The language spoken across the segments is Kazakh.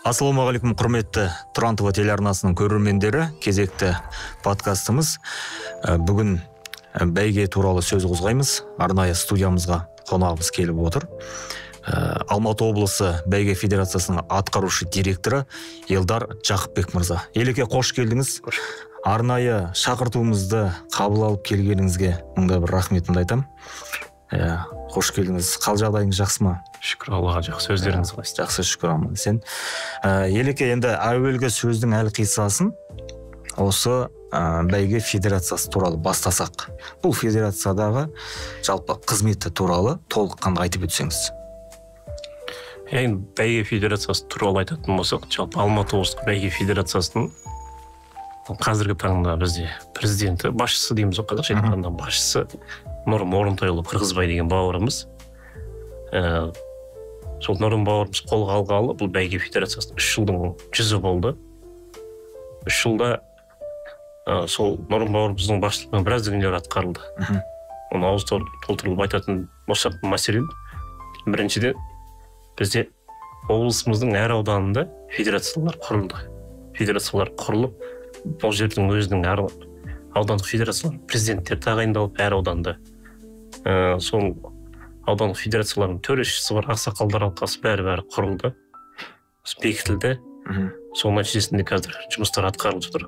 Ассалаумағалейкум, құрметті Тұран ТВ телеарнасының көрермендері. Кезекті подкастымыз. Бүгін бәйге туралы сөз қозғаймыз. Арнайы студиямызға қонағымыз келіп отыр. Алматы облысы бәйге федерациясының атқарушы директоры Елдар Жақыпбек мырза. Елеке, қош келдіңіз. Арнайы шақыртуымызды қабыл алып келгеніңізге мыңда бір рахметімді айтамын. Қош келдіңіз. Қал жағдайыңыз жақсы ма? Шүкір Аллаға, жақсы. Өздеріңіз қалайсыз? Жақсы, шүкір, аман есен. Елеке, енді әуелгі сөздің әлқиссасын осы бәйге федерациясы туралы бастасақ. Бұл федерациядағы жалпы қызметі туралы толыққанды айтып өтсеңіз. Енді бәйге федерациясы туралы айтатын болсақ, жалпы Алматы облыстық бәйге федерациясының қазіргі таңда бізде президенті, басшысы дейміз ғой, қазақша айтқанда басшысы Нұрым Орынтайұлы Қырғызбай деген бауырымыз. Сол Нұрым бауырымыз қолға алғалы бұл бәйге федерациясының 3 жылдың жүзі болды. 3 жылда сол Нұрым бауырымыздың басшылығымен біраз дүниелер атқарылды. Оны ауыз толтырылып айтатын болсақ, мәселен, біріншіден бізде облысымыздың әр ауданында федерациялар құрылды. Федерациялар құрылып, бұл жердің өзінің әр аудандық федерациялар президенттер тағайындалып, әр ауданда сол аудандық федерациялардың төрешісі бар, ақсақалдар алқасы бәрі-бәрі құрылды, бекітілді. Сол нәтижесінде қазір жұмыстар атқарылып жатыр.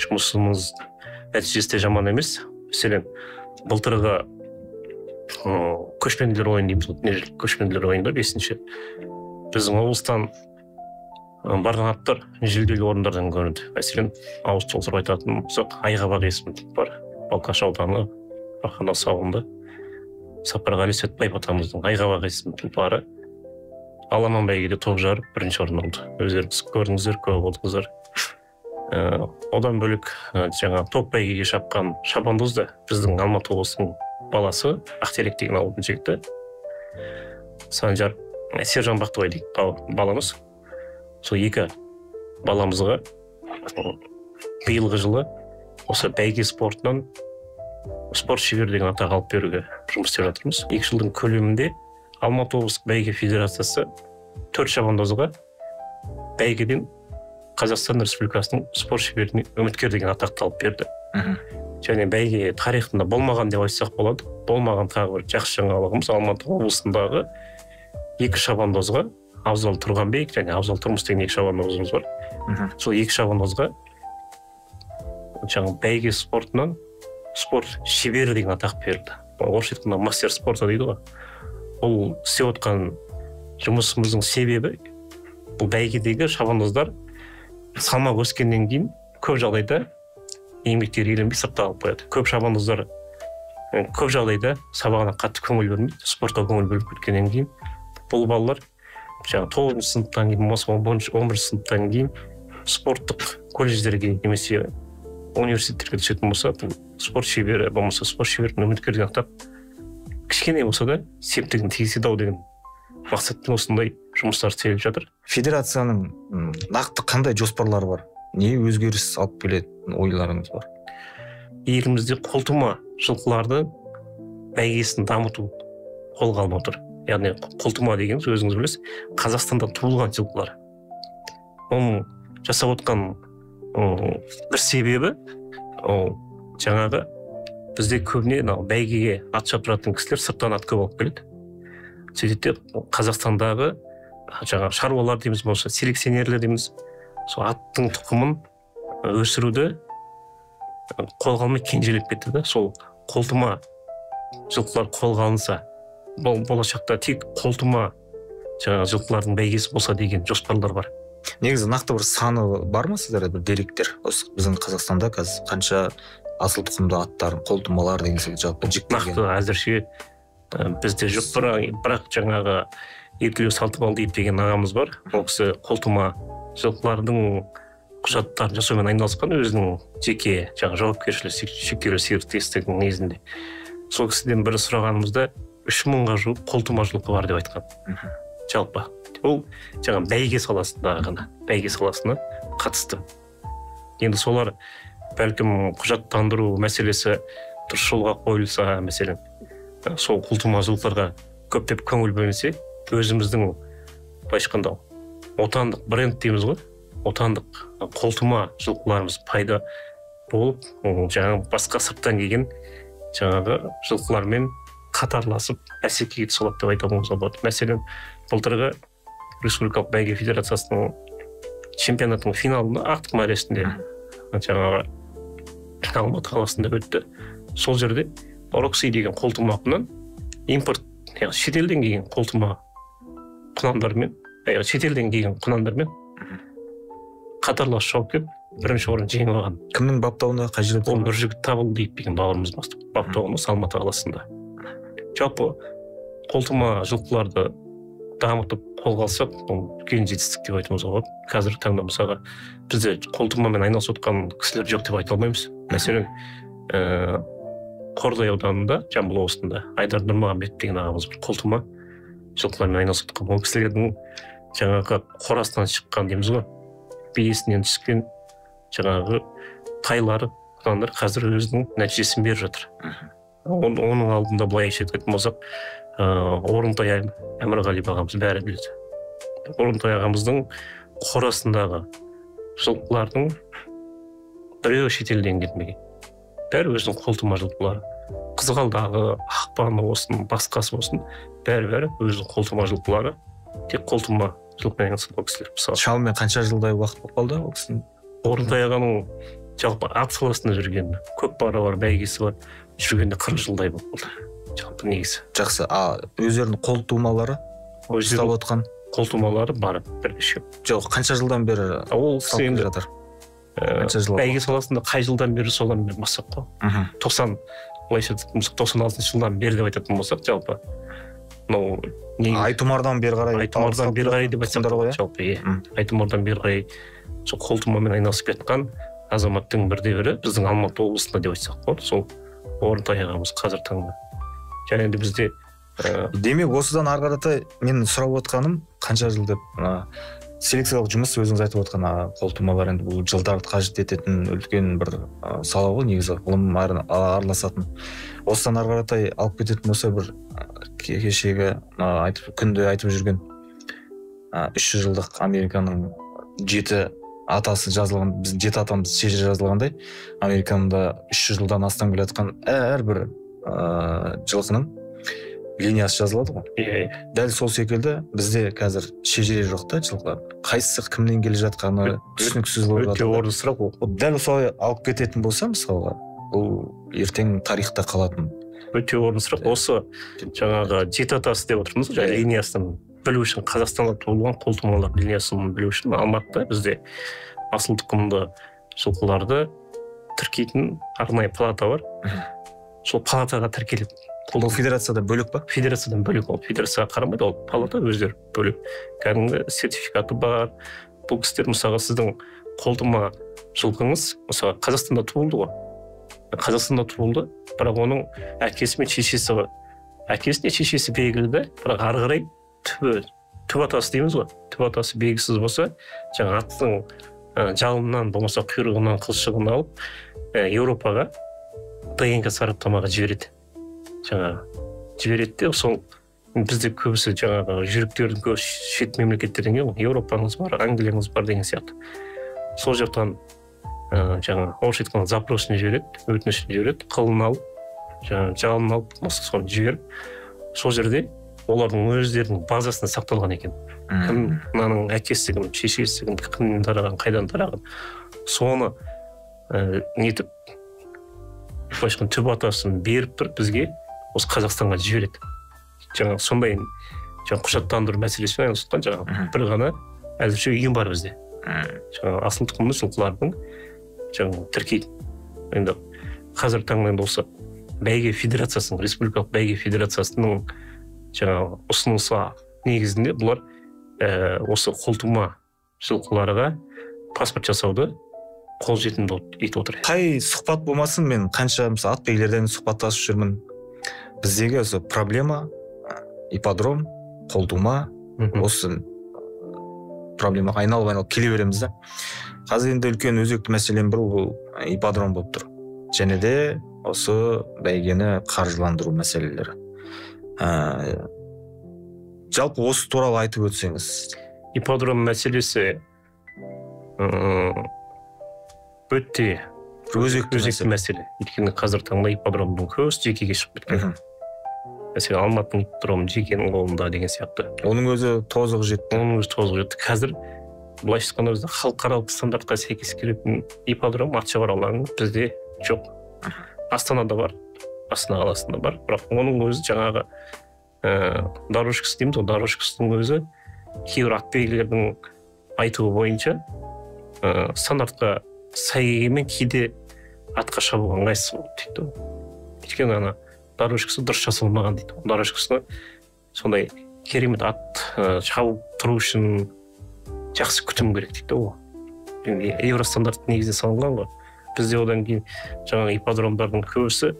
Жұмысымыз нәтижесі де жаман емес. Мәселен, былтырғы көшпенділер ойыны дейміз, дүниежүзілік көшпенділер ойынында 5-ші біздің облыстан барған аттар жүлделі орындардан көрінді. Мәселен, ауыз толтырып айтатын болсақ, Айғабақ есімді бар, Балқаш ауданы, Бақанас ауылында Сапарғали Сәтбаев атамыздың Айғабақ есімді тұлпары аламан бәйгеде топ жарып бірінші орын алды. Өздеріңіз көрдіңіздер, куә болдыңыздар. Одан бөлек жаңа топ бәйгеге шапқан шабандоз да біздің Алматы облысының баласы, Ақтерек деген ауылдың жігіті Санжар Сержан Бақтыбай деген баламыз. Сол екі баламызға биылғы жылы осы бәйге спортынан спорт шебері деген атақ алып беруге жұмыс істеп жатырмыз. 2 жылдың көлемінде Алматы облыстық бәйге федерациясы 4 шабандозға бәйгеден Қазақстан Республикасының спорт шеберіне үміткер деген атақты алып берді. Және бәйге тарихында болмаған деп айтсақ болады. Болмаған тағы бір жақсы жаңалығымыз, Алматы облысындағы 2 шабандозға, Абзал Тұрғанбек және Абзал Тұрмыс деген 2 шабандозымыз бар. Сол 2 шабандозға жаңағы бәйге спортынан спорт шебері деген атақ берілді. Орысша айтқанда мастер спорта дейді ғой. Бұл істеп отқан жұмысымыздың себебі, бұл бәйгедегі шабандоздар салмақ өскеннен кейін көп жағдайда еңбектері еленбей сыртта қалып қояды. Көп шабандоздар көп жағдайда сабағына қатты көңіл бөлмейді, спортқа көңіл бөліп кеткеннен кейін бұл балалар жаңағы 9-шы сыныптан кейін, болмаса 11-ші сыныптан кейін спорттық колледждерге немесе университеттерге түсетін болса, бұл спорт шебері болмаса спорт шеберінің үміткері деген атақ кішкене болса да септігін тигізеді ау деген мақсатпен осындай жұмыстар істеліп жатыр. Федерацияның нақты қандай жоспарлары бар? Не өзгеріс алып келетін ойларыңыз бар? Елімізде қолтума жылқыларды бәйгесін дамыту қолға алынып отыр. Яғни қолтума дегеніміз, өзіңіз білесіз, Қазақстанда туылған жылқылар. Оның жасап отқан бір себебі, ол жаңағы бізде көбіне бәйгеге ат шаптыратын кісілер сырттан ат көп алып келеді. Сөйтіп те Қазақстандағы жаңағы шаруалар дейміз, болса селекционерлер дейміз, сол аттың тұқымын өсіруді қолға алмай кенжелеп кетті да. Сол қолтума жылқылар қолға алынса, бұл болашақта тек қолтума жаңағы жылқылардың бәйгесі болса деген жоспарлар бар. Негізі нақты бір саны бар ма сіздерде, бір деректер? Осы біздің Қазақстанда қазір қанша асыл тұқымды аттар, қолтумалар деген секілді жалпы жіктелген? Нақты әзірше бізде жоқ, бірақ жаңағы Еркелеу Салтыбалдиев деген ағамыз бар. Ол кісі қолтума жылқылардың құжаттарын жасаумен айналысқан, өзінің жеке жаңағы жауапкершілігі шектеулі серіктестігінің негізінде. Сол кісіден бір сұрағанымызда 3000-ға жуық қолтума жылқы бар деп айтқан. Жалпы ол жаңа бәйге саласындағы ғана, бәйге саласына қатысты. Енді солар бәлкім құжаттандыру мәселесі дұрыс жолға қойылса, мәселен, сол қолтума жылқыларға көптеп көңіл бөлінсе, өзіміздің былайша айтқанда Отандық бренд дейміз ғой, отандық қолтума жылқыларымыз пайда болып, жаңағы басқа сырттан келген жаңағы жылқылармен қатарласып бәсекеге түсе алады деп айтуымызға болады. Мәселен, былтырғы республикалық бәйге федерациясының чемпионатының финалында ақтық мәресінде жаңағы Алматы қаласында өтті. Сол жерде Рокси деген қолтума құнан импорт, яғни шетелден келген қолтума құнандармен, шетелден келген құнандармен қатарлас шауып келіп, бірінші орын жеңіп алған. Кімнің баптауында, қай жерде? Ол бір жігіт табылды деген бауырымыз баптауында, Алматы қаласында. Жалпы қолтума жылқыларды дамытып қолға алсақ, ол үлкен жетістік деп айтуымызға болады. Қазіргі таңда мысалға бізде қолтумамен айналысып отқан кісілер жоқ деп айта алмаймыз. Мәселен, Қордай ауданында, Жамбыл облысында Айдар Нұрмағамбет деген ағамыз бар, қолтума жылқылармен айналысып отқан. Ол кісілердің жаңағы қорасынан шыққан дейміз ғой, биесінен түскен жаңағы тайлары, құнандар қазір өзінің нәтижесін беріп жатыр. Оның алдында былай айтатын болсақ, Орынтай Әмірғалиев ағамыз бәрі біледі. Орынтай ағамыздың қорасындағы жылқылардың біреуі шетелден келмеген. Бәрі өзінің қолтума жылқылары. Қызғалдағы, ақпаны болсын, басқасы болсын, бәрі-бәрі өзінің қолтума жылқылары. Тек қолтума жылқымен айналысады ол кісілер. Мысалы, шамамен қанша жылдай уақыт болып қалды ол кісінің? Орынтай ағаның жалпы ат саласында жүрген, көп бары бар, бәйгесі бар, жүргенде 40 жылдай болып қалды. Жалпы негізі. Жақсы. А өздерінің қолтумалары ұстап отқан? Қолтумалары бар бірнеше. Жоқ, қанша жылдан бері ол кісі енді жатыр? Қанша жыл? Бәйге саласында қай жылдан бері, содан бері бастап қой. 90, былайша айтатын болсақ, 96 жылдан бері деп айтатын болсақ, жалпы мынау Айтұмардан бері қарай, Айтұмардан бері қарай деп айтсақ, жалпы Айтұмардан бері қарай сол қолтумамен айналысып жатқан азаматтың бірде бірі біздің Алматы облысында деп айтсақ болады, сол Орынтай ағамыз қазір таңда. Және де бізде демек осыдан ары қаратай мен сұрап отқаным қанша жыл деп, селекциялық жұмыс өзіңіз айтып отқан қолтумалар енді бұл жылдарды қажет ететін үлкен бір сала ғой негізі, ғылым араласатын. Осыдан ары қаратай алып кететін болса, бір кешегі айтып, күнде айтып жүрген 300 жылдық Американың 7 атасы жазылған, біздің 7 атамыз шежіре жазылғандай, Американың 300 жылдан астам келе жатқан әрбір жылқының линиясы жазылады ғой. Дәл сол секілді бізде қазір шежіре жоқ та, жылқылар қайсысы кімнен келе жатқаны түсініксіз болып жатыр. Өте орынды сұрақ ол. Дәл солай алып кететін болса, мысалға, бұл ертең тарихта қалатын. Өте орынды сұрақ. Осы жаңағы жеті атасы деп отырмыз ғой, линиясын білу үшін, Қазақстанда туылған қолтумалар линиясын білу үшін Алматыда бізде асыл тұқымды жылқыларды тіркейтін арнайы палата бар. Сол палатаға тіркеледі. Ол федерациядан бөлек па? Федерациядан бөлек, ол федерацияға қарамайды, ол палата өздері бөлек. Кәдімгі сертификаты бар. Бұл кісілер мысалға сіздің қолтума жылқыңыз, мысалға Қазақстанда туылды ғой. Қазақстанда туылды, бірақ оның әкесі мен шешесі бар. Әкесі мен шешесі белгілі де, бірақ ары қарай түп атасы дейміз ғой. Түп атасы белгісіз болса, жаңа аттың жалынан болмаса құйрығынан қылшығын алып, Еуропаға ДНК сараптамаға жібереді. Жаңағы жібереді де, сол бізде көбісі жаңағы жүйріктердің көбісі шет мемлекеттерден келген ғой, Еуропаңыз бар, Англияңыз бар деген сияқты. Сол жақтан жаңағы орысша айтқанда запросын жібереді, өтінішін жібереді, қылын алып, жаңағы жалын алып, соны жіберіп, сол жерде олардың өздерінің базасында сақталған екен. Кім мынаның әкесі кім, шешесі кім, кімнен тараған, қайдан тараған, соны нетіп, былайша айтқанда түп атасын беріп тұрып бізге осы Қазақстанға жібереді. Жаңағы сондай жаңағы құжаттандыру мәселесімен айналысқан жаңағы бір ғана әзірше ұйым бар бізде. Жаңағы асыл тұқымды жылқылардың жаңағы тіркейтін. Енді қазіргі таңда енді осы бәйге федерациясының, республикалық бәйге федерациясының жаңағы ұсынысы негізінде бұлар осы қолтума жылқыларға паспорт жасауды қолжетімді етіп отыр. Қай сұхбат болмасын, мен қанша мысалы ат бәйгелерден сұхбаттасып жүрмін. Біздегі осы проблема ипподром, қолтума, осы проблемаға айналып келе береміз да. Қазір енді үлкен өзекті мәселенің бірі бұл ипподром болып тұр. Және де осы бәйгені қаржыландыру мәселелері. Жалпы осы туралы айтып өтсеңіз. Ипподром мәселесі өте өзекті мәселе. Өйткені қазір таңда ипподромдың көбісі жекеге шығып кеткен. Мәселен, Алматының ипподромы жекенің қолында деген сияқты. Оның өзі тозығы жетті. Оның өзі тозығы жетті. Қазір былайша айтқанда бізде халықаралық стандартқа сәйкес келетін ипподром, атшабар алаңы бізде жоқ. Астанада бар, Астана қаласында бар, бірақ оның өзі жаңағы дорожкасы дейміз ғой, дорожкасының өзі кейбір атбегілердің айтуы бойынша стандартқа сай келгенмен кейде атқа шабуға ыңғайсыз болды дейді. Өйткені ана дорожкасы дұрыс жасалмаған дейді. Дорожкасына сондай керемет ат шабып тұру үшін жақсы күтім керек дейді ол. Евростандарт негізінде салынған ғой. Бізде одан кейін жаңағы ипподромдардың көбісі,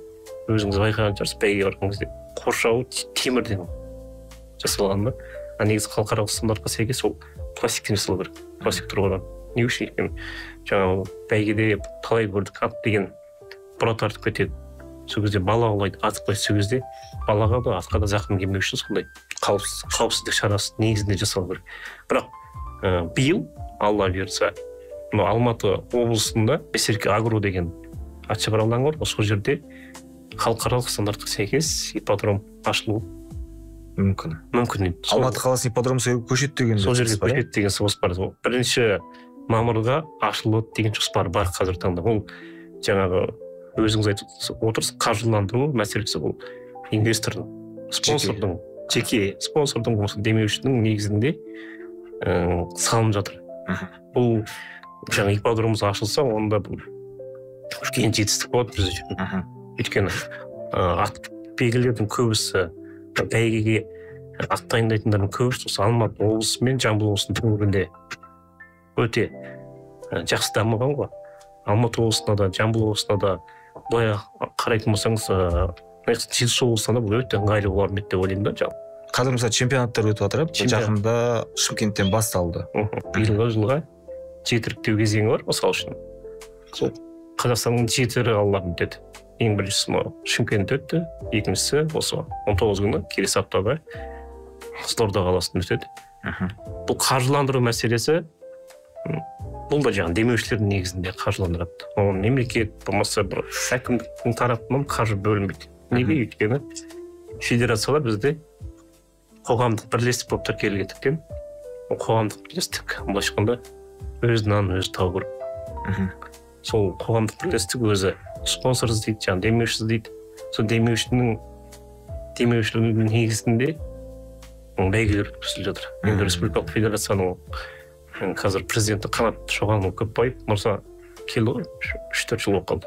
өзіңіз байқаған шығарсыз, бәйгеге барған кезде қоршауы темірден жасалған да. А негізі халықаралық стандартқа сәйкес ол пластиктен жасалу керек, пластик тұрғыдан. Не үшін? Өйткені жаңағы бәйгеде талай көрдік, ат деген бұра тартып кетеді, сол кезде бала құлайды, ат құлайды, сол кезде балаға да атқа да зақым келмеу үшін сондай қауіпсіздік шарасы негізінде жасалу керек. Бірақ биыл Алла бұйыртса, мына Алматы облысында Байсерке Агро деген атшабар алаңы бар, сол жерде халықаралық стандартқа сәйкес ипподром ашылуы мүмкін. Мүмкін. Алматы қаласы ипподром көшеді деген сол жерге көшеді деген жоспар бар. 1 мамырға ашылады деген жоспар бар қазіргі таңда. Ол жаңағы өзіңіз айтып отырсыз, қаржыландыру мәселесі, бұл инвестордың, спонсордың, жеке спонсордың, болмаса демеушінің негізінде салынып жатыр. Бұл жаңа ипподромымыз ашылса, онда бұл үлкен жетістік болады біз үшін. Өйткені ат белгілердің көбісі, бәйгеге ат дайындайтындардың көбісі осы Алматы облысы мен Жамбыл облысының төңірегінде өте жақсы дамыған ғой. Алматы облысында да, Жамбыл облысында да, былай қарайтын болсаңыз, Жетісу облысында да бұл өте ыңғайлы болар ма еді деп ойлаймын да. Жалпы қазір мысалы чемпионаттар өтіп жатыр, жақында Шымкенттен басталды. Биылғы жылға 7 іріктеу кезеңі бар, мысал үшін. Сол Қазақстанның 7 ірі қалаларын өтеді. Ең біріншісі мынау Шымкент өтті, екіншісі осы 19 күні келесі аптада Қызылорда қаласында өтеді. Бұл қаржыландыру мәселесі, бұл да жаңағы демеушілердің негізінде қаржыландырады. Ол мемлекет болмаса бір әкімдіктің тарапынан қаржы бөлінбейді. Неге? Өйткені федерациялар бізде қоғамдық бірлестік болып тіркелгендіктен, ол қоғамдық бірлестік былайша айтқанда өз нанын өзі табу керек. Сол қоғамдық бірлестік өзі спонсор іздейді, жаңағы демеуші іздейді. Сол демеушілігінің негізінде бәйгелер өткізіліп жатыр. Енді республикалық федерацияның қазір президенті Қанат Шоғанұлы Көпбаев мырза келді ғой, 3-4 жыл болып қалды.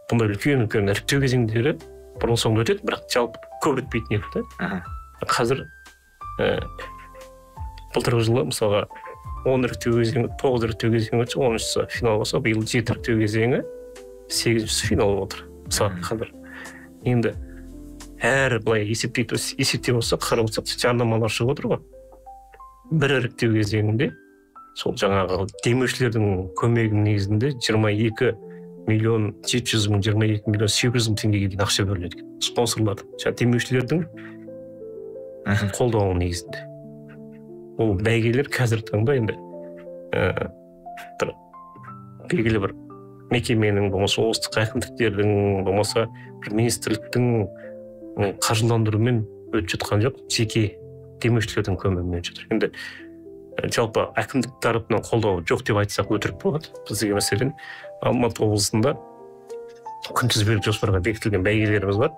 Бұндай үлкен іріктеу кезеңдері бұрын соңды өтеді, бірақ жалпы көп өтпейтін еді да. Қазір былтырғы жылы мысалға 10 іріктеу кезеңі, 9 іріктеу кезеңі өтсе, 10-шысы финал болса, биыл 7 іріктеу кезеңі, 8-шісі финал болып отыр. Мысалы қазір енді әр былай есептеп болсақ, қарап отырсақ, жарнамалар шығып отыр ғой. Бір іріктеу кезеңінде сол жаңағы демеушілердің көмегінің негізінде 22 миллион 700 мың, 22 миллион 800 мың теңгеге дейін ақша бөлінеді екен. Спонсорлар, жаңағы демеушілердің қолдауының негізінде. Ол бәйгелер қазіргі таңда енді бір белгілі бір мекеменің, болмаса облыстық әкімдіктердің, болмаса бір министрліктің қаржыландыруымен өтіп жатқан жоқ, жеке демеушілердің көмегімен өтіп жатыр. Енді жалпы әкімдік тарапынан қолдау жоқ деп айтсақ өтірік болады. Бізге мәселен Алматы облысында күнтізбелік жоспарға бекітілген бәйгелеріміз бар.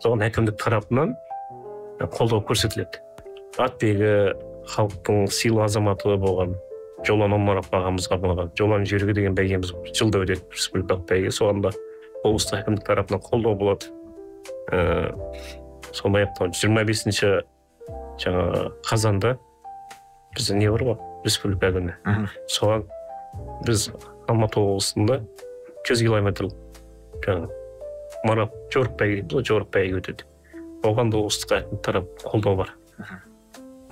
Соған әкімдік тарапынан қолдау көрсетіледі. Атбегі халықтың сыйлы азаматы болған Жолан Омаров ағамызға арналған Жолан жүйрігі деген бәйгеміз жылда өтеді, республикалық бәйге. Соған да облыстық әкімдік тарапынан қолдау болады. Сондай-ақ 25-ші жаңағы қазанда бізде не бар ғой, республика күні. Соған біз Алматы облысында 100 километр жаңағы марап жорық бәйге дейміз ғой, жорық бәйге өтеді. Оған да облыстық әкімдік тарап қолдау бар.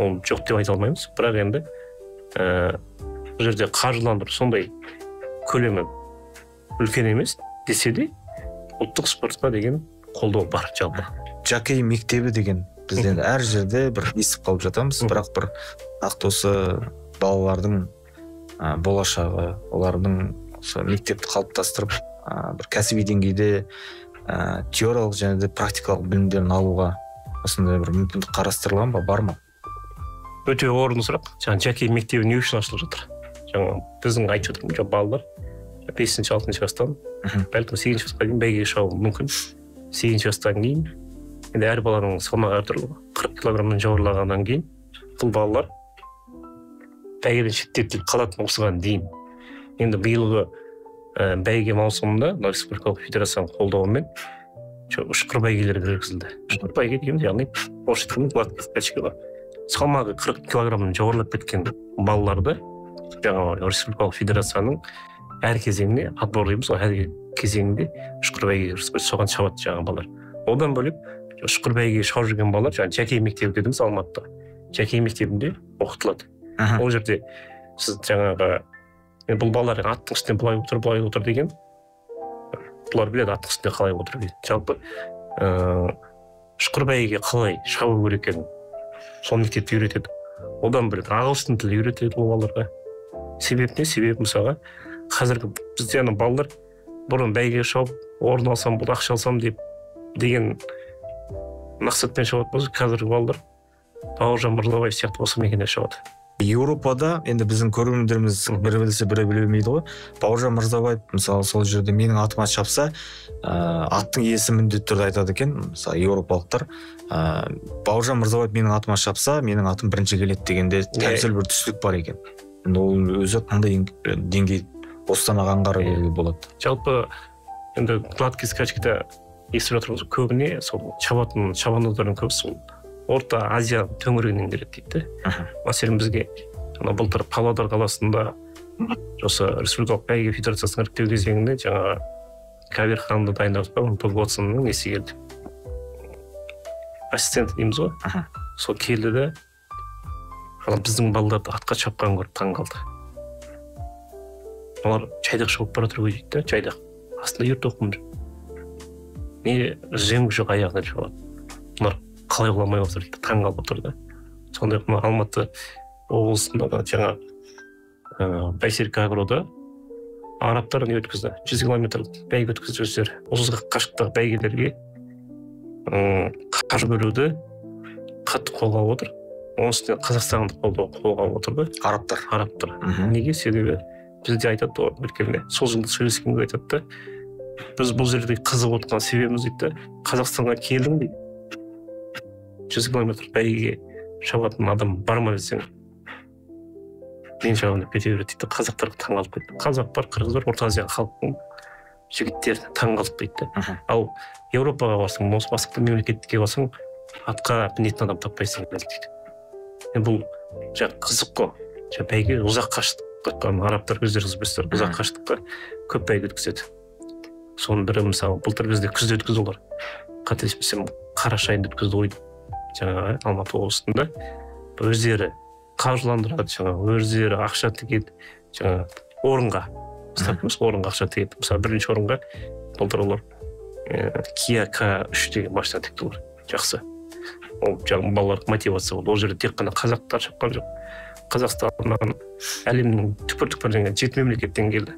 Оны жоқ деп айта алмаймыз, бірақ енді бұл жерде қаржыландыру сондай көлемі үлкен емес десе де ұлттық спортқа деген қолдау бар жалпы. Жокей мектебі деген біз енді әр жерде бір естіп қалып жатамыз, бірақ бір нақты осы Балалардың болашағы, олардың осы мектепті қалыптастырып, бір кәсіби деңгейде теориялық және де практикалық білімдерін алуға осындай бір мүмкіндік қарастырылған ба, бар ма? Өте орынды сұрақ. Жаңа жеке мектебі не үшін ашылып жатыр? Жаңа біздің айтып жатырмыз, балалар 5-6 жастан, бәлкім 8 жасқа дейін бәйгеге шығуы мүмкін. 8 жастан кейін енді әр баланың салмағы әртүрлі. 40 килограммнан жоғарылағаннан кейін бұл балалар бәйгеден шеттетіліп қалатын осыған дейін. Енді биылғы бәйге маусымында республикалық федерацияның қолдауымен ұшқыр бәйгелер кіргізілді. Ұшқыр бәйге дегеніміз, яғни орысша айтқанда гладкий скачкаға. Салмағы 40 килограммнан жоғарылап кеткен балаларды жаңағы республикалық федерацияның әр кезеңіне отбор дейміз, әр кезеңінде ұшқыр бәйгеге соған шабады жаңағы балалар. Одан бөлек ұшқыр бәйгеге шауып жүрген балалар жаңағы жеке мектебі дедіміз, Алматыда жеке мектебінде оқытылады. Ол жерде сіз жаңағы бұл балалар аттың үстіне былай отыр, былай отыр деген, бұлар біледі аттың үстіне қалай отыр деген. Жалпы ұшқыр бәйгеге қалай шабу керек екенін сол мектепте үйретеді. Одан бөлек ағылшын тілі үйретеді ол балаларға. Себеп не? Себеп мысалға қазіргі бізде ана балалар бұрын бәйгеге шауып орын алсам болды, ақша алсам деп деген мақсатпен шабатын болса, қазіргі балалар Бауыржан Мырзабаев сияқты осы мекенде шабады. Еуропада енді біздің көрермендеріміз бірі білсе бірі білмейді ғой. Бауыржан Мырзабаев мысалы сол жерде менің атыма шапса, аттың иесі міндетті түрде айтады екен. Мысалы еуропалықтар Бауыржан Мырзабаев менің атыма шапса, менің атым бірінші келеді дегенде тәмсіл бір түсінік бар екен. Енді ол өзі қандай деңгей осыдан ақ аңғара беруге болады. Жалпы енді гладкий скачкада естіп жатырмыз, көбіне сол шабатын шабандоздардың көбісі сол Орта Азия төңірегінен келеді дейді. Мәселен бізге ана былтыр Павлодар қаласында осы республикалық бәйге федерациясының іріктеу кезеңінде жаңағы Кабир ханымды дайындап Ватсонның несі келді, ассистенті дейміз ғой, сол келді де ана біздің балаларды атқа шапқанын көріп таң қалды. Олар жайдақ шауып бара жатыр ғой дейді да, жайдақ астында ер тоқым жоқ, не жемік жоқ, аяғына шабады. Бұлар қалай құламай отыр дейді, таң қалып отыр да. Сондай мына Алматы облысында жаңа Байсерік агрода арабтар не өткізді, 100 километр бәйге өткізді өздері. Ұзақ қашықтағы бәйгелерге қаржы бөлуді қатты қолға алып отыр. Оның үстіне Қазақстанды қолға алып отыр да. Арабтар. Арабтар. Неге? Себебі бізде айтады ғой, өткенде сол жылы сөйлескенде айтады да, біз бұл жерде қызығып отырған себебіміз дейді, Қазақстанға келдің дейді, 100 километр бәйгеге шабатын адам бар ма десең, мен шабамын деп кете береді дейді. Қазақтарға таң қалып кетті. Қазақ бар, қырғыз бар, Орта Азия халқының жігіттері таң қалып дейді. Ал Еуропаға барсаң, басқа мемлекетке барсаң, атқа мінетін адам таппайсың дейді. Енді бұл жаңа қызық қой. Жаңа бәйге ұзақ қашықтыққа, арабтар өздеріңіз білесіздер, ұзақ қашықтыққа көп бәйге өткізеді. Соның бірі мысалы былтыр бізде күзде өткізді олар. Қателеспесем қараша айында өткізді ғой жаңағы Алматы облысында. Өздері қаржыландырады, жаңағы өздері ақша тігеді, жаңағы орынға, орынға ақша тігеді. Мысалы бірінші орынға былтыр олар Kia K3 деген машина тікті олар. Жақсы. Ол жаңағы балаларға мотивация болды. Ол жерде тек қана қазақтар шапқан жоқ. Қазақстаннан әлемнің түкпір-түкпірінен 7 мемлекеттен келді.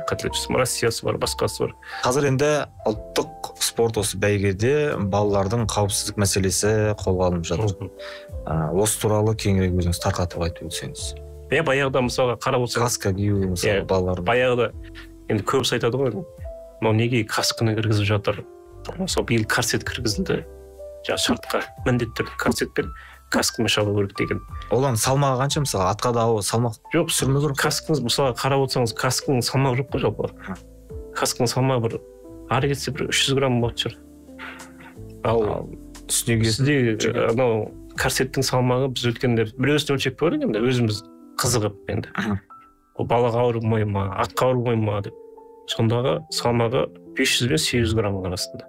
Қателеспесем Россиясы бар, басқасы бар. Қазір енді ұлттық спорт осы бәйгеде балалардың қауіпсіздік мәселесі қолға алынып жатыр. Осы туралы кеңірек өзіңіз тарқатып айтып өтсеңіз. Иә, баяғыда мысалға қарап отырсақ, каска кию мысалы балалар. Баяғыда енді көбісі айтады ғой, мынау неге касканы кіргізіп жатыр? Мысалы биыл корсет кіргізілді. Жаңа шартқа міндетті түрде корсетпен каскамен шабу керек деген. Олардың салмағы қанша мысалы? Атқа да салмақ жоқ, түсірмеу керек. Каскаңыз мысалы қарап отырсаңыз, касканың салмағы жоқ қой жалпы. Касканың салмағы бір ары кетсе бір 300 грамм болатын шығар. Ал үстіне анау корсеттің салмағы біз өткенде біреусін өлшеп көрдік енді өзіміз қызығып енді. Ол балаға ауырмай ма, атқа ауырмай ма деп. Сондағы салмағы 500 бен 800 грамм арасында.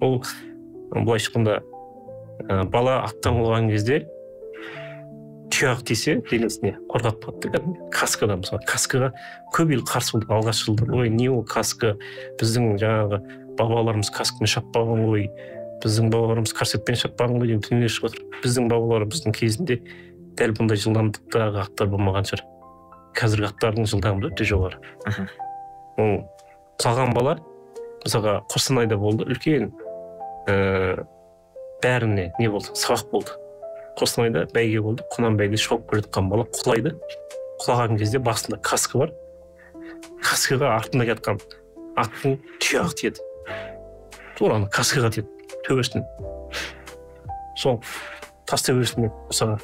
Ол былайша айтқанда бала аттан құлаған кезде тұяқ тисе денесіне қорқақ болады кәдімгі. Каскада мысалы, каскаға көп ел қарсы болды алғашқы жылдар. Ой, не ол каска, біздің жаңағы бабаларымыз каскамен шаппаған ғой, біздің бабаларымыз корсетпен шаппаған ғой деген дүниелер шығып жатыр. Біздің бабаларымыздың кезінде Дәл бұндай жылдамдықтағы аттар болмаған шығар. Қазіргі аттардың жылдамдығы өте жоғары. Ол құлаған бала, мысалға Қостанайда болды, үлкен бәріне не болды, сабақ болды. Қостанайда бәйге болды, құнан бәйге шауып келе жатқан бала құлайды. Құлаған кезде басында каска бар. Каскаға артында жатқан аттың тұяғы тиеді. Тура ана каскаға тиеді, төбесіне. Сол тас төбесіне, мысалға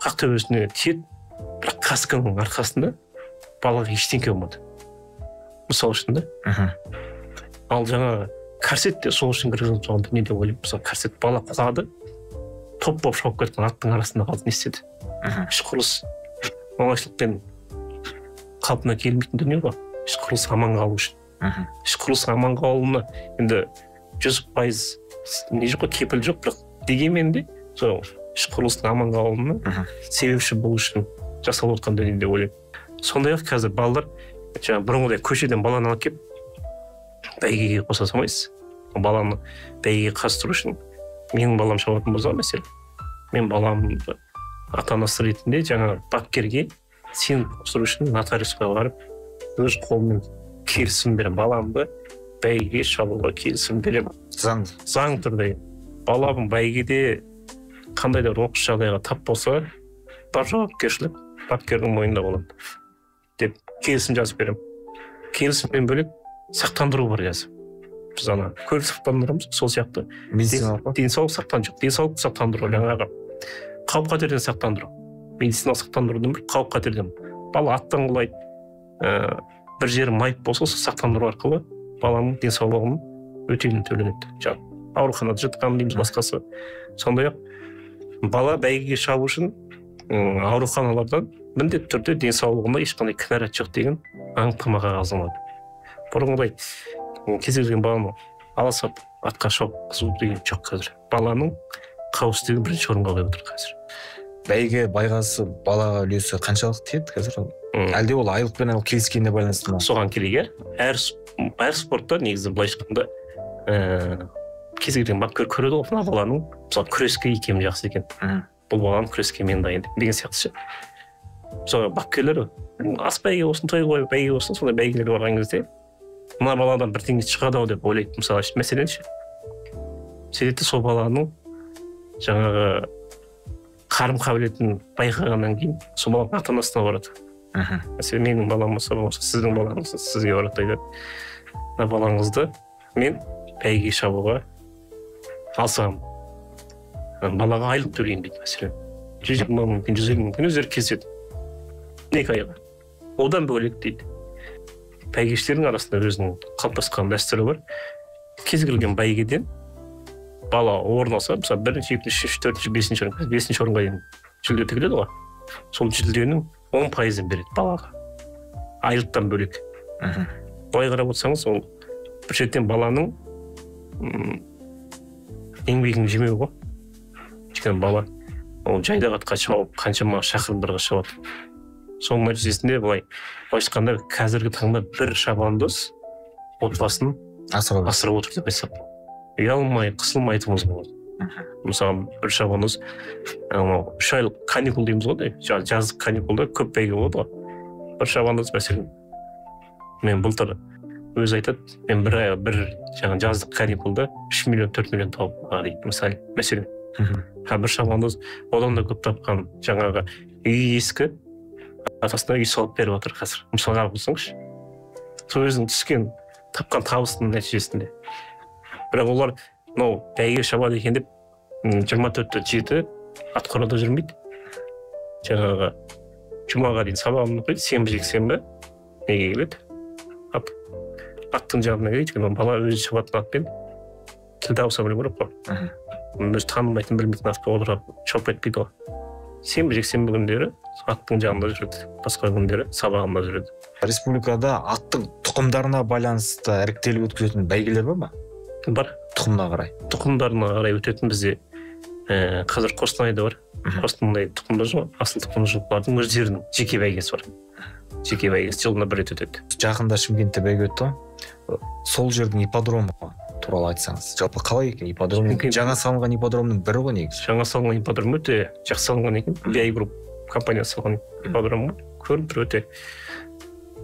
қақ төбесіне тиеді, бірақ касканың арқасында балаға ештеңе болмады. Мысал үшін да. Ал жаңағы корсет те сол үшін кіргізіліп тұрған дүние деп ойлаймын. Мысалы, корсет бала құлады, топ болып шауып кеткен аттың арасында қалды, не істеді? Іш құрылыс оңайшылықпен қалпына келмейтін дүние ғой. Іш құрылыс аман қалу үшін. Іш құрылыс аман қалуына енді 100% не жоқ қой, кепіл жоқ, бірақ дегенмен де сол іш құрылыстың аман қалуына себепші болу үшін жасалып отқан дүние деп ойлаймын. Сондай-ақ қазір балалар жаңағы бұрынғыдай көшеден баланы алып келіп бәйгеге қоса салмайсыз. Баланы бәйгеге қатыстыру үшін менің балам шабатын болса, мәселен, мен баламды ата-анасы ретінде жаңағы бапкерге сеніп тапсыру үшін нотариусқа барып өз қолыммен келісім беремін. Баламды бәйгеге шабуға келісім беремін. Заң түрде. Балам бәйгеде қандай да бір оқыс жағдайға тап болса, бар жауапкершілік бапкердің мойнында болады деп келісім жазып беремін. Келісімнен бөлек сақтандыру бар қазір. Біз ана көлік сақтандырамыз, сол сияқты. Денсаулық сақтандыру, денсаулық сақтандыру, жаңағы қауіп-қатерден сақтандыру. Медициналық сақтандырудың бір қауіп-қатерден. Бала аттан құлайды, бір жері майып болса, сол сақтандыру арқылы баланың денсаулығын өтелін төленеді. Жаңағы ауруханада жатқан дейміз, басқасы. Сондай-ақ бала бәйгеге шабу үшін ауруханалардан міндетті түрде денсаулығында ешқандай кінәрат жоқ деген анықтама қағаз алады. Бұрынғыдай кез келген баланы ала сап атқа шауып деген жоқ қазір. Баланың қауіпсіздігін бірінші орынға қойып отыр қазір. Бәйге байғасы балаға үлесі қаншалық тиеді қазір? Әлде ол айлықпен ол келіскеніне байланысты ма? Соған келейік, иә. Әр спортта негізі былайша айтқанда кез келген бапкер көреді ғой, мына баланың мысалы күреске икемі жақсы екен. Бұл баланы күреске мен дайындаймын деген сияқты ше. Мысалы бапкерлер ас бәйге болсын, той ғой бәйге болсын, сондай бәйгелерге барған кезде мына баладан бірдеңе шығады ау деп ойлайды. Мысалы, мәселен ше, сөйтеді сол баланың жаңағы қарым қабілетін байқағаннан кейін сол баланың ата-анасына барады. Мәселен, менің балам болса, болмаса сіздің балаңыз сізге барады, айтады, мына балаңызды мен бәйгеге шабуға алсам, балаға айлық төлеймін дейді. Мәселен, 120 мың, 150 мың өздері келіседі 2 айға. Одан бөлек дейді, бәйгешілердің арасында өзінің қалыптасқан дәстүрі бар. Кез келген бәйгеден бала орын алса, мысалы, бірінші, екінші, үшінші, төртінші, бесінші орын, бесінші орынға дейін жүлде тігіледі ғой. Сол жүлденің 10%-ын береді балаға. Айлықтан бөлек. Былай қарап отырсаңыз, ол бір шеттен баланың еңбегін жемеу ғой. Өйткені бала ол жайдақ атқа шауып, қаншама шақырымдарға шабады. Соның нәтижесінде былай айтқанда қазіргі таңда бір шабандоз отбасын асырап отыр деп айтсақ, ұялмай, қысылмай айтуымызға болады. Мысалы, бір шабандоз 3 айлық каникул дейміз ғой, жаздық каникулда көп бәйге болады ғой. Бір шабандоз, мәселен, мен былтыр өзі айтады, мен бір жаңа жаздық каникулда 3 миллион, 4 миллион тауып дейді, мысалы, мәселен. Бір шабандоз одан да көп тапқан, жаңағы үйі ескі, атасына үй салып беріп отыр қазір. Мысалға алып отырсаңызшы, сол өзінің түскен, тапқан табысының нәтижесінде. Бірақ олар мынау бәйге шабады екен деп 24/7 атқорада жүрмейді. Жаңағы жұмаға дейін сабағын оқиды, сенбі, жексенбі неге келеді? Аттың жанына келеді, өйткені бала өзі шабатын атпен тіл табыса білу керек қой. Өзі танымайтын, білмейтін атқа отырып шауып кетпейді ғой. Сенбі, жексенбі күндері аттың жанында жүреді, басқа күндері сабағында жүреді. Республикада аттың тұқымдарына байланысты іріктеліп өткізетін бәйгелер бар ма? Бар. Тұқымына қарай. Тұқымдарына қарай өтетін бізде қазір Қостанайда бар. Қостанай тұқымды асыл тұқымды жылқылардың өздерінің жеке бәйгесі бар. Жеке бәйгесі жылына бір рет өтеді. Жақында Шымкентте бәйге өтті ғой. Сол жердің ипподромы туралы айтсаңыз. Жалпы қалай екен ипподром? Жаңа салынған ипподромның бірі ғой негізі. Жаңа салынған ипподром өте жақсы салынған екен. BI Group компаниясы салған ипподром ғой. Көрініп тұр өте.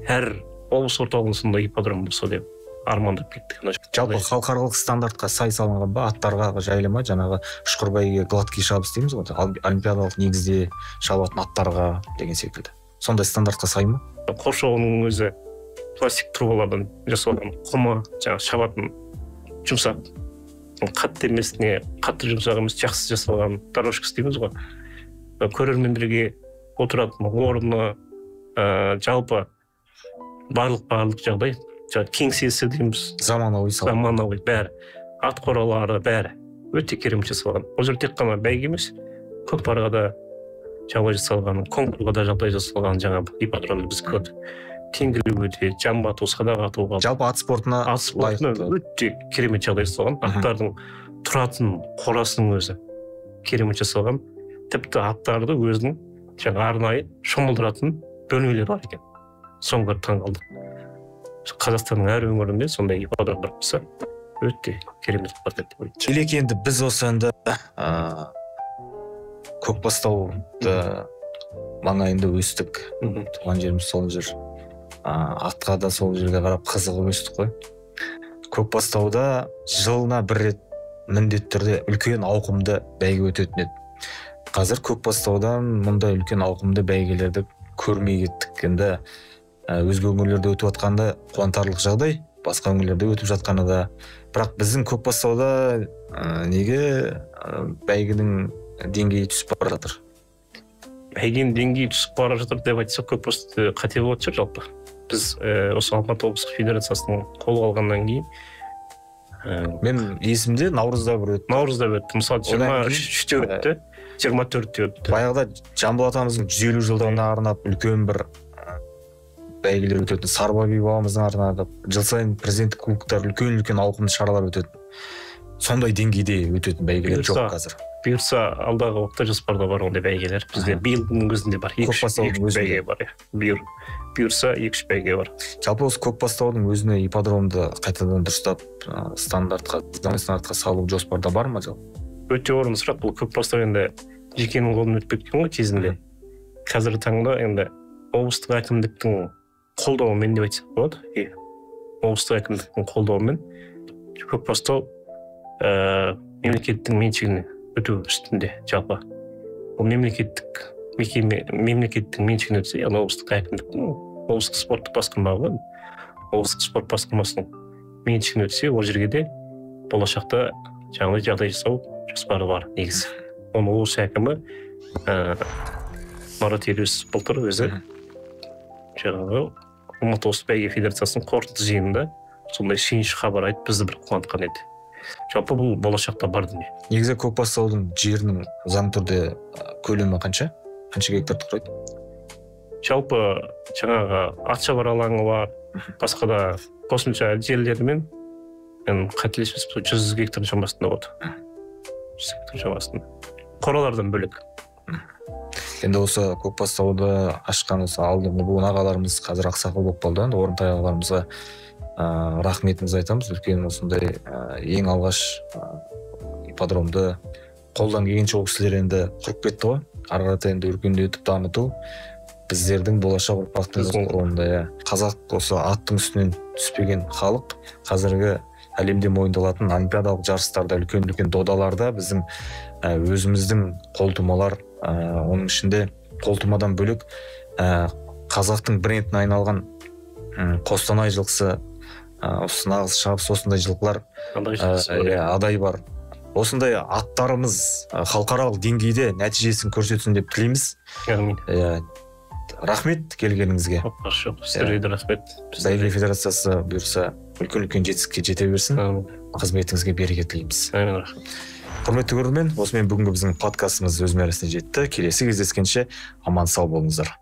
Әр облыс орталығында сондай ипподром болса деп армандап кеттік. Жалпы халықаралық стандартқа сай салынған ба? Аттарға жайлы ма? Жаңағы ұшқыр бәйге, гладкий шабыс дейміз ғой, олимпиадалық негізде шабатын аттарға деген секілді. Сондай стандартқа сай ма? Қоршауының өзі пластик трубалардан жасалған, құмы жаңағы шабатын жұмсақ, қатты емес, не қатты жұмсақ емес, жақсы жасалған дорожкасы дейміз ғой. Көрермендерге отыратын орны, жалпы барлық жағдай, кеңсесі дейміз, заманауи салон, заманауи бәрі, ат қоралары бәрі өте керемет жасалған. Ол жерде тек қана бәйге емес, көкпарға да жағдай жасалған, конкурға да жағдай жасалған. Жаңа ипподромды біз көрдік. Теңгілеуге де, жамбы ату, садақ атуға, жалпы ат спортына өте керемет жағдай жасалған. Аттардың тұратын қорасының өзі керемет жасалған. Тіпті аттарды өзінің жаңа арнайы шомылдыратын бөлмелері бар екен. Соны көріп таңғалдық. Қазақстанның әр өңірінде сондай ипподромдар болса өте керемет болады деп ойлаймын. Келеке, енді біз осы енді Көкбастауды маңайында өстік. Туған жеріміз сол жер. Атқа да сол жерге қарап қызығып өстік қой. Көкбастауда жылына бір рет міндетті түрде үлкен ауқымды бәйге өтетін еді. Қазір Көкбастаудан мұндай үлкен ауқымды бәйгелерді көрмей кеттік. Енді өзге өңірлерде өтіп жатқанда қуантарлық жағдай, басқа өңірлерде өтіп жатқаны да. Бірақ біздің Көкбастауда неге бәйгенің деңгейі түсіп бара жатыр? Бәйгенің деңгейі түсіп бара жатыр деп айтсақ, Көкбастау қате болатын шығар жалпы. Біз осы Алматы облыстық федерациясының қолға алғаннан кейін мен есімде наурызда бір өтті. Наурызда өтті. Мысалы 23-те өтті, 24-те өтті. Баяғыда Жамбыл атамыздың 150 жылдығына арнап үлкен бір бәйгелер өтетін, Сарыбай бабамыздың арнап жыл сайын президенттік кубоктар, үлкен-үлкен ауқымды шаралар өтетін. Сондай деңгейде өтетін бәйгелер жоқ қазір. Бұйырса алдағы уақытта жоспарда бар ондай бәйгелер. Бізде биылдың өзінде бар. Көкбастаудың өзінде бәйге бар. Бұйырса 2-3 бәйге бар. Жалпы осы Көкбастаудың өзіне ипподромды қайтадан дұрыстап стандартқа, стандартқа салу жоспарда бар ма жалпы? Өте орынды сұрақ. Бұл Көкбастау енді жекенің қолынан өтіп кеткен ғой кезінде. Қазіргі таңда енді облыстық әкімдіктің қолдауымен деп айтсақ болады. Облыстық әкімдіктің қолдауымен Көкбастау мемлекеттің меншігіне өту үстінде жалпы. Ол мемлекеттік мекеме, мемлекеттің меншігіне өтсе, яғни облыстық әкімдіктің, облыстық спорттық басқарма ғой, облыстық спорт басқармасының меншігіне өтсе, ол жерге де болашақта жаңағыдай жағдай жасау жоспары бар негізі. Оны облыс әкімі Марат Елеусов былтыр өзі жаңағы Алматы облыстық бәйге федерациясының қорытынды жиынында сондай сүйінші хабар айтып бізді бір қуантқан еді. Жалпы бұл болашақта бар дүние. Негізі Көкбастаудың жерінің заңды түрде көлемі қанша? Қанша гектарды құрайды? Жалпы жаңағы атшабар алаңы бар, басқа да қосымша жерлерімен мен қателеспесем 100 гектар шамасында болады. 100 гектар шамасында. Қоралардан бөлек. Енді осы Көкбастауды ашқан осы алдыңғы буын ағаларымыз қазір ақсақал болып қалды. Енді Орынтай ағаларымызға рахметімізді айтамыз. Үлкен осындай ең алғаш ипподромды қолдан келгенше ол кісілер енді құрып кетті ғой. Ары қарата енді өркендетіп дамыту біздердің болашақ ұрпақтың қолында. Қазақ осы аттың үстінен түспеген халық қазіргі әлемде мойындалатын олимпиадалық жарыстарда, үлкен-үлкен додаларда біздің өзіміздің қолтумалар, оның ішінде қолтумадан бөлек қазақтың брендіне айналған Қостанай жылқысы, осы нағыз шабыс, осындай жылқылар, адай бар. Осындай аттарымыз халықаралық деңгейде нәтижесін көрсетсін деп тілейміз. Әмин. Рахмет келгеніңізге. Жоқ, сіздерге де рахмет. Бәйге федерациясы бұйырса үлкен-үлкен жетістікке жете берсін. Қызметіңізге береке тілейміз. Әмин, рахмет. Құрметті көрермен, осымен бүгінгі біздің подкастымыз өз мәресіне жетті. Келесі кездескенше аман сау болыңыздар.